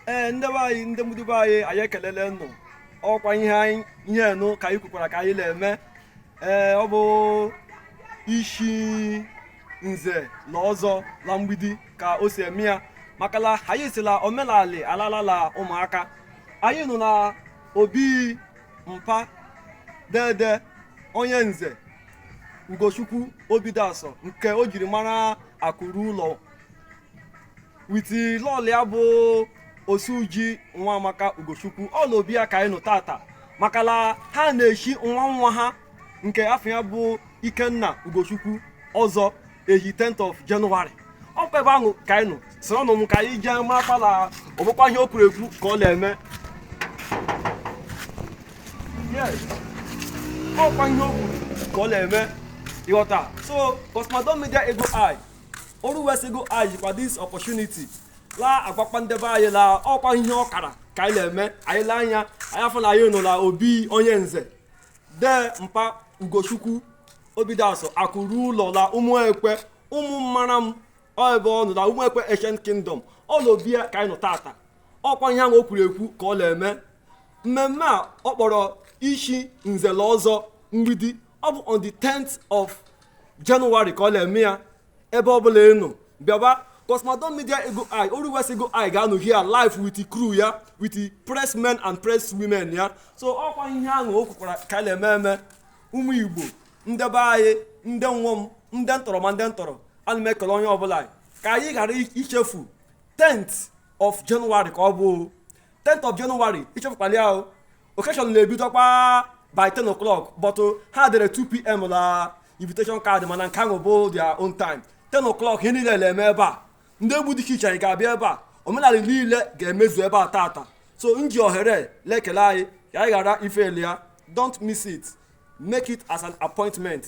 Ee, ndị be anyị, ndị mgbidi be anyị, anyị ekelele nụ. Ọkwa ihe anyị ihe nụ ka anyị kwukwara ka anyị na-eme. Ee, ọ bụ ishi nze na ọzọ na mgbidi ka o si eme ya, maka na anyị sila omenala alala ụmụaka. Anyị nọ na obi mpa dede onye nze Ugochukwu Obidiaso, nke o jiri mara akụrụ ụlọ, with lọlọ ya bụ Osuji Nwaamaka Ugochukwu. Ọla obi ya ka anyị nọ tata, maka na ha na-echi nwa nwa ha nke afọ ya bụ Ikenna Ugochukwu ọzọ ehi 10th of January. Ọkwa ebe ahụ ka anyị nọ. Soro m ka anyị jee marakwa na ọ bụkwa ihe o kwuru ekwu ka ọ na-eme. Yes, ọkwa ihe o kwuru ka ọ na-eme, ịghọta? So Cosmadon Media Ego I Oru West Ego I jikwa this opportunity la agwakwa ndebe anyị la ọkwa ihe ọkara ka anyị na-eme. Anyị lee anya, anyị afọ na anyị nọ na obi onye nze dee mpa Ugochukwu Obidiaso akụrụ ụlọ la Ụmụekwe, ụmụ mmara m. Ọ ebe ọ nọ na Ụmụekwe Ancient Kingdom, ọla obi ya ka anyị nọ tata. Ọkwa ihe ahụ o kwuru ekwu ka ọ na-eme. Mmemme a ọ kpọrọ ishi nzele ọzọ mgbidi, ọ bụ on the 10th of January ka ọ na-eme ya. Ebe ọbụla ị nọ bịaba, Cosmadon Media Ego I Oru West Ego I ga-anọ here live with the crew ya, with the press men and press women ya. So ọkwa ihe ahụ o kwukwara ka a na-eme eme. Ụmụ Igbo, ndị be anyị, ndị nwom, ndị ntọrọ ma ndị ntọrọ, ana m ekele onye ọbụla. Ka anyị ghara ichefu, 10th of January ka ọ bụ, 10th of January. Ichefukwala ya o. Occasion na-ebidokwa by 10 o'clock, but ha dere 2 p.m. na invitation card, mana nke ahụ bụ their own time. 10 o'clock, ihe niile na-eme ebe a. Ndị egwu dị iche iche anyị ga-abịa ebe a. Omenala niile ga-emezu ebe a tata. So nji ohere lekele anyị ka anyị ghara ifeli ya. Don't miss it. Make it as an appointment.